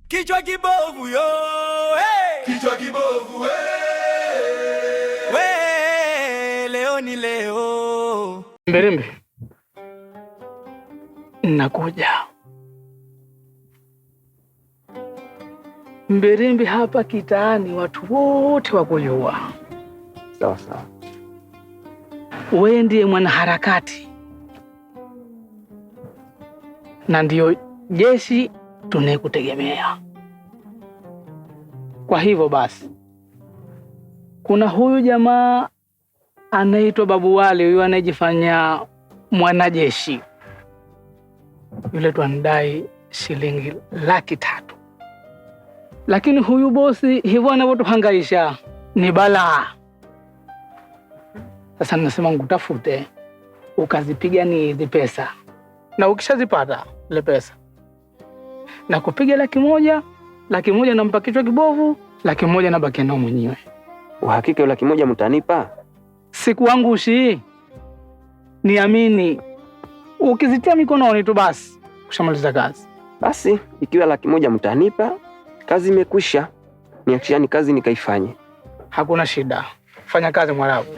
Kichwa kibovu yo, hey! Kichwa kibovu hey! We, leo ni leo. Mbilimbi, nakuja Mbilimbi. Hapa kitaani watu wote wakujua. Sawa sawa. Wewe ndiye mwanaharakati na ndiyo jeshi tunayekutegemea. Kwa hivyo basi, kuna huyu jamaa anaitwa Babu Wale, huyu anayejifanya mwanajeshi yule, twanidai shilingi 300,000, lakini huyu bosi hivyo anavyotuhangaisha ni balaa. Sasa nasema ngutafute ukazipiga ni hizi pesa, na ukishazipata ile pesa na kupiga 100,000, 100,000 nampa kichwa kibovu, 100,000 nabaki nao mwenyewe. Uhakika 100,000 mtanipa? Sikuangushi, niamini. Ukizitia mikononi tu basi kushamaliza kazi. Basi ikiwa 100,000 mtanipa, kazi imekwisha. Niachiani kazi nikaifanye. Hakuna shida, fanya kazi Mwarabu.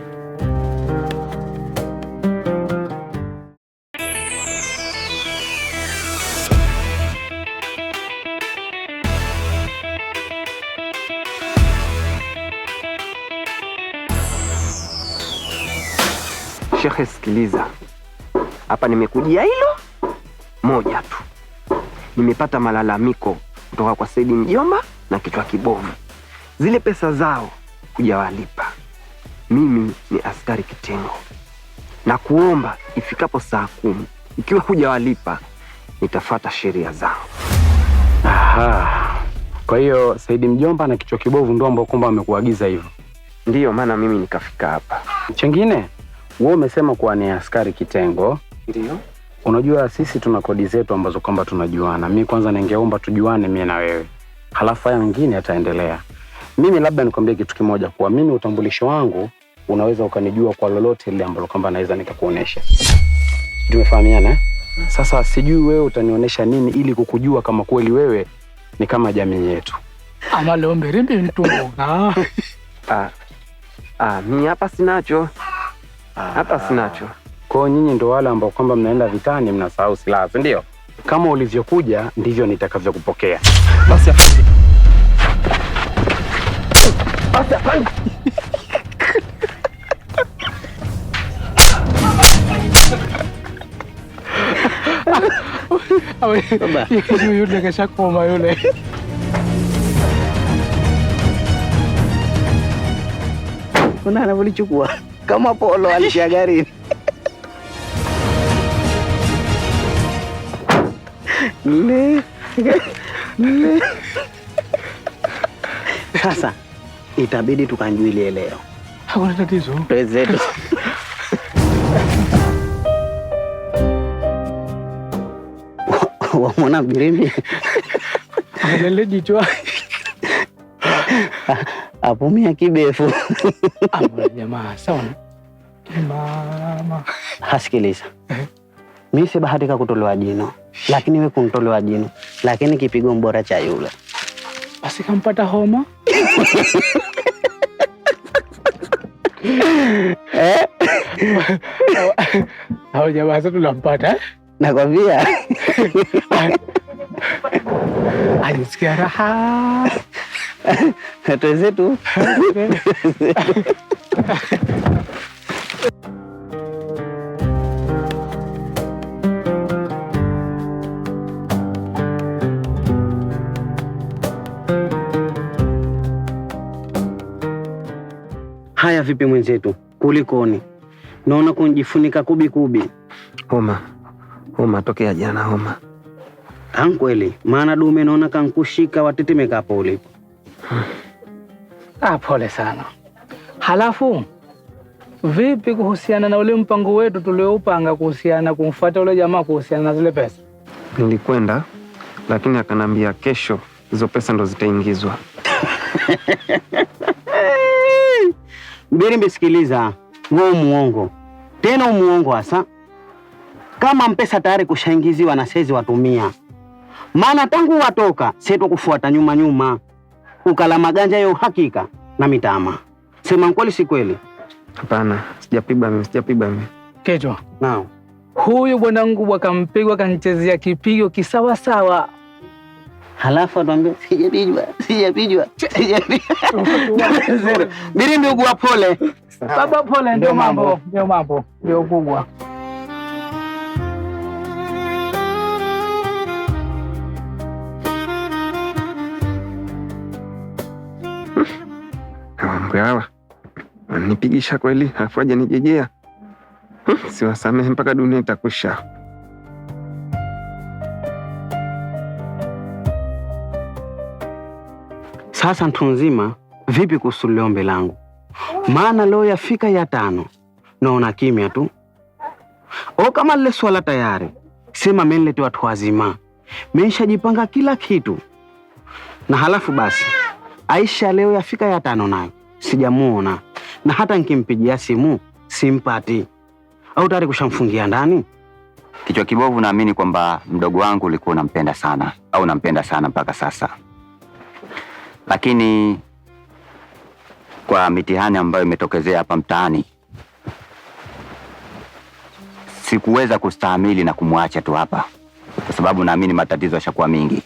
Shekhe, sikiliza hapa, nimekujia hilo moja tu. Nimepata malalamiko kutoka kwa Saidi mjomba na kichwa kibovu, zile pesa zao hujawalipa. Mimi ni askari kitengo, na kuomba ifikapo saa 10 ikiwa hujawalipa nitafata sheria zao. Aha. Kwa hiyo Saidi mjomba na kichwa kibovu ndio ambao kwamba amekuagiza hivyo? Ndiyo maana mimi nikafika hapa. Chengine, wewe umesema kuwa ni askari kitengo. Ndiyo. Unajua sisi tuna kodi zetu ambazo kwamba tunajuana. Mi kwanza ningeomba tujuane mie na wewe, halafu haya mengine yataendelea. Mimi labda nikwambie kitu kimoja, kuwa mimi utambulisho wangu unaweza ukanijua kwa lolote lile ambalo kwamba naweza nikakuonesha. Tumefahamiana eh? Sasa sijui wewe utanionyesha nini ili kukujua kama kweli wewe ni kama jamii yetu. Ama leo Mbilimbi mtunga. Mi hapa sinacho. Hapa sinacho. Kwa hiyo nyinyi ndio wale ambao kwamba mnaenda vitani mnasahau silaha, si ndio? Kama ulivyokuja ndivyo nitakavyokupokea. Basi afande. Basi afande. Yule kashakoma yule. Kuna anavyolichukua kama polo alishia garini. Le, le. Sasa itabidi tukanjuilie leo. Hakuna tatizo. Prezetu. Wamwona Mbilimbi? Lele jicho. Apumia kibefu. Jamaa sawa. Mama. Hasikiliza. Mimi sibahatika kutolewa jino, lakini we kuntolewa jino, lakini kipigo mbora cha yule. Basi kampata homa. Eh? Hao jamaa sasa tunampata eh? Nakwambia. Alisikia raha. Twenzetu. Haya, vipi mwenzetu, kulikoni? Naona kunjifunika kubi kubi. Homa. Homa tokea jana homa. Ankweli, maana dume naona kankushika watetemeka hapo ulipo. Ah, pole sana. Halafu vipi kuhusiana na ule mpango wetu tulioupanga kuhusiana kumfuata ule jamaa kuhusiana na zile pesa? Nilikwenda lakini akanambia kesho hizo pesa ndo zitaingizwa. Mbilimbi, sikiliza, wewe muongo tena, umuongo hasa. Kama mpesa tayari kushaingiziwa na sezi watumia, Maana tangu watoka seto kufuata nyuma nyuma. Ukala maganja ya uhakika na mitama. Sema kweli si kweli? Hapana, sijapigwa mimi, sijapigwa mimi. Kichwa. Naam. Huyu bwana mkubwa kampigwa kanchezea kipigo kisawa sawa. Halafu atuambia sijapigwa, sijapigwa, sijapigwa. Birimbi ugua pole. Baba pole, ndio mambo, ndio mambo, ndio kubwa. Mambo hawa wanipigisha kweli, alafu aje nijejea. Siwasamehe mpaka dunia itakwisha. Sasa mtu nzima, vipi kuhusu lile ombi langu? Maana leo yafika ya 5 naona kimya tu. O kama lile swala tayari, sema menilete watu wazima. Meshajipanga kila kitu. Na halafu basi, Aisha leo yafika ya 5 nayo sijamuona, na hata nikimpigia simu simpati. Au tayari kushamfungia ndani? Kichwa kibovu, naamini kwamba mdogo wangu ulikuwa unampenda sana, au unampenda sana mpaka sasa. Lakini kwa mitihani ambayo imetokezea hapa mtaani, sikuweza kustahimili na kumwacha tu hapa, kwa sababu naamini matatizo yashakuwa mingi.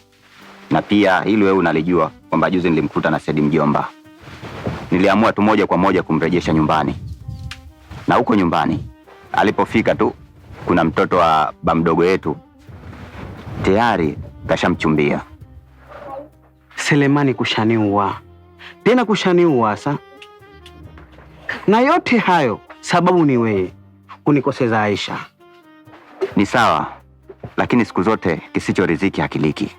Na pia hili wewe unalijua kwamba juzi nilimkuta na Saidi mjomba. Niliamua tu moja kwa moja kumrejesha nyumbani. Na huko nyumbani alipofika tu kuna mtoto wa ba mdogo yetu tayari kashamchumbia. Selemani kushaniua. Tena kushaniua sa. Na yote hayo sababu ni wewe kunikoseza Aisha. Ni sawa, lakini siku zote kisicho riziki hakiliki.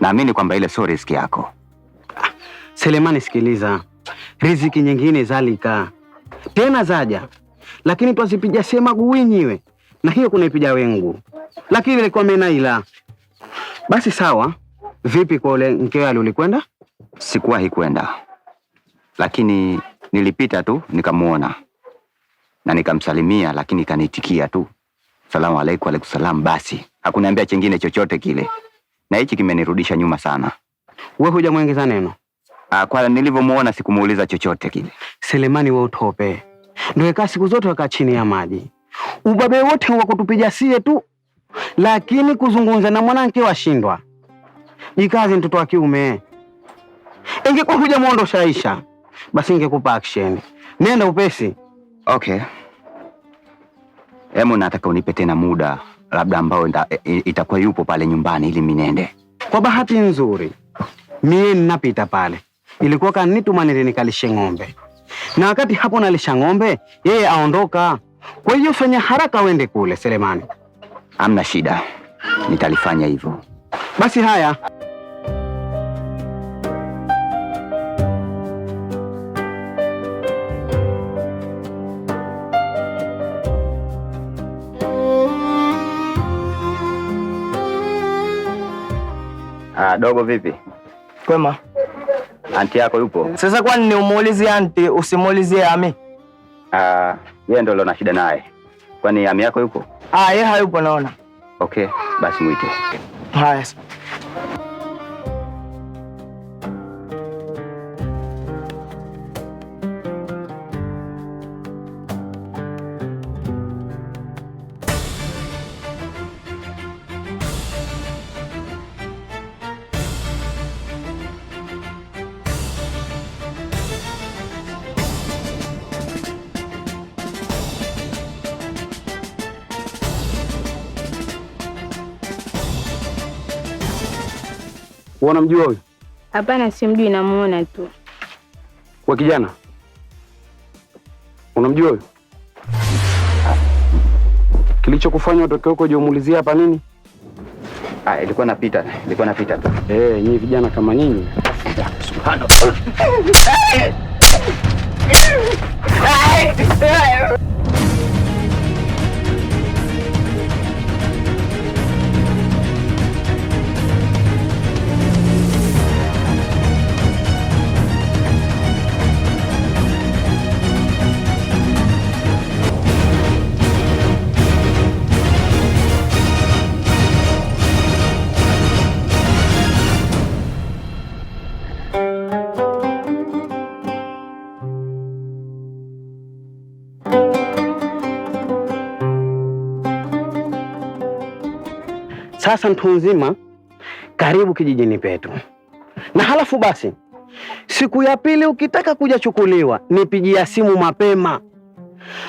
Naamini kwamba ile sio riziki yako. Selemani, sikiliza. Riziki nyingine zalika. Tena zaja. Lakini twazipiga sema guwinyiwe. Na hiyo kunaipiga wengu. Lakini ile kwa menaila. Basi sawa. Vipi kwa ule mkeo ulikwenda? Sikuwahi kwenda. Lakini nilipita tu nikamuona. Na nikamsalimia, lakini kaniitikia tu. Salamu alaikum, alaikum salam, basi. Hakuniambia chingine chochote kile. Na hichi kimenirudisha nyuma sana. Wewe hujamuongeza neno? Kwa nilivyomuona sikumuuliza chochote kile. Selemani wewe utope. Ndio kaa siku zote wakaa chini ya maji. Ubabe wote wa kutupiga sie tu. Lakini kuzungumza na mwanamke washindwa. Jikaze mtoto wa kiume. Ingekuwa hujamuondosha Aisha, basi ingekupa action. Nenda upesi. Okay. Emu nataka unipe tena muda labda ambao itakuwa yupo pale nyumbani ili mimi niende. Kwa bahati nzuri, mie ninapita pale. Ilikuwa kanituma nile nikalishe ng'ombe. Na wakati hapo nalisha ng'ombe, yeye aondoka. Kwa hiyo fanya haraka uende kule Selemani. Hamna shida. Nitalifanya hivyo. Basi haya. Dogo vipi? Kwema. Anti yako yupo? Sasa kwani ni umuulizie anti, usimuulizie ami? Yeye ndio na shida naye. Kwani ami yako yupo? Yeye hayupo naona. Okay, basi muite. Haya. Unamjua huyu? Hapana, simjui, namuona tu. Kwa kijana? Unamjua huyu? Kilichokufanya utoke huko je, umuulizie hapa nini? Ilikuwa napita, ilikuwa napita tu. Nyinyi vijana kama nyinyi. Subhanallah. Sasa mtu nzima, karibu kijijini petu. Na halafu basi, siku ya pili ukitaka kuja chukuliwa, nipigia simu mapema,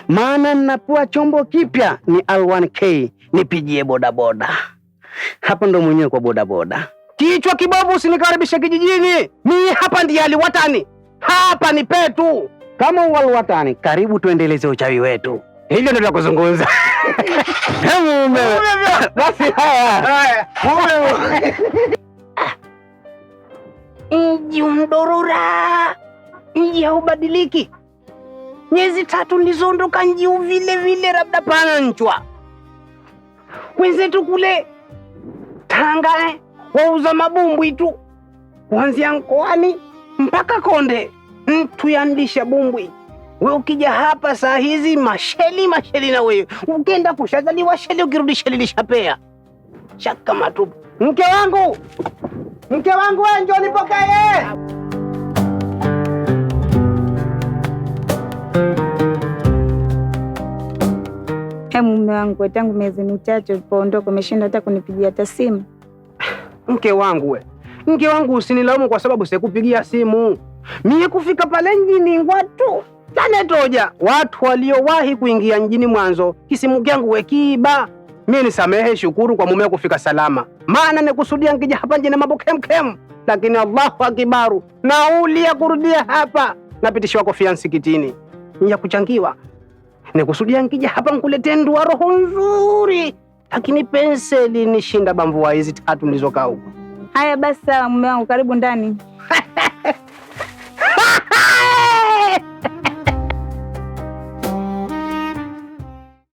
maana ninapewa chombo kipya ni L1K, nipigie bodaboda. Hapa ndo mwenyewe kwa bodaboda. Kichwa kibovu, usinikaribishe kijijini. Mimi hapa ndiye aliwatani, hapa ni petu. Kama uwalwatani, karibu tuendeleze uchawi wetu. Hivyo ndio kuzungumza. Mume. Basi haya. Mume. Mji umdorora, mji haubadiliki. Miezi 3 nilizondoka mji vile vile, labda pana nchwa. Wenzetu kule Tanga wauza mabumbwi tu kuanzia mkoani mpaka Konde, mtu yandisha bumbwi. We ukija hapa saa hizi masheli masheli, na wewe ukenda kushazaliwa sheli, ukirudi sheli lishapea shaka matupu. Mke wangu, mke wangu, wewe njoo nipokee. Mume wangu, tangu miezi michache ulipoondoka umeshinda hata kunipigia hata simu. Mke wangu we, mke wangu usinilaumu kwa sababu sikupigia simu. Mie kufika pale mjini watu tanetoja watu waliowahi kuingia mjini mwanzo, kisimu kyangu wekiba. Mie nisamehe, shukuru kwa mume kufika salama, maana nikusudia nkija hapa mjini mambo kemkem, lakini Allahu akibaru, nauli ya kurudia hapa napitishiwa kofia msikitini ya kuchangiwa. Nikusudia nkija hapa nkuletee ndua roho nzuri, lakini penseli nishinda bamvua hizi 3 nilizokaa huko. Haya basi sawa, mume wangu, karibu ndani.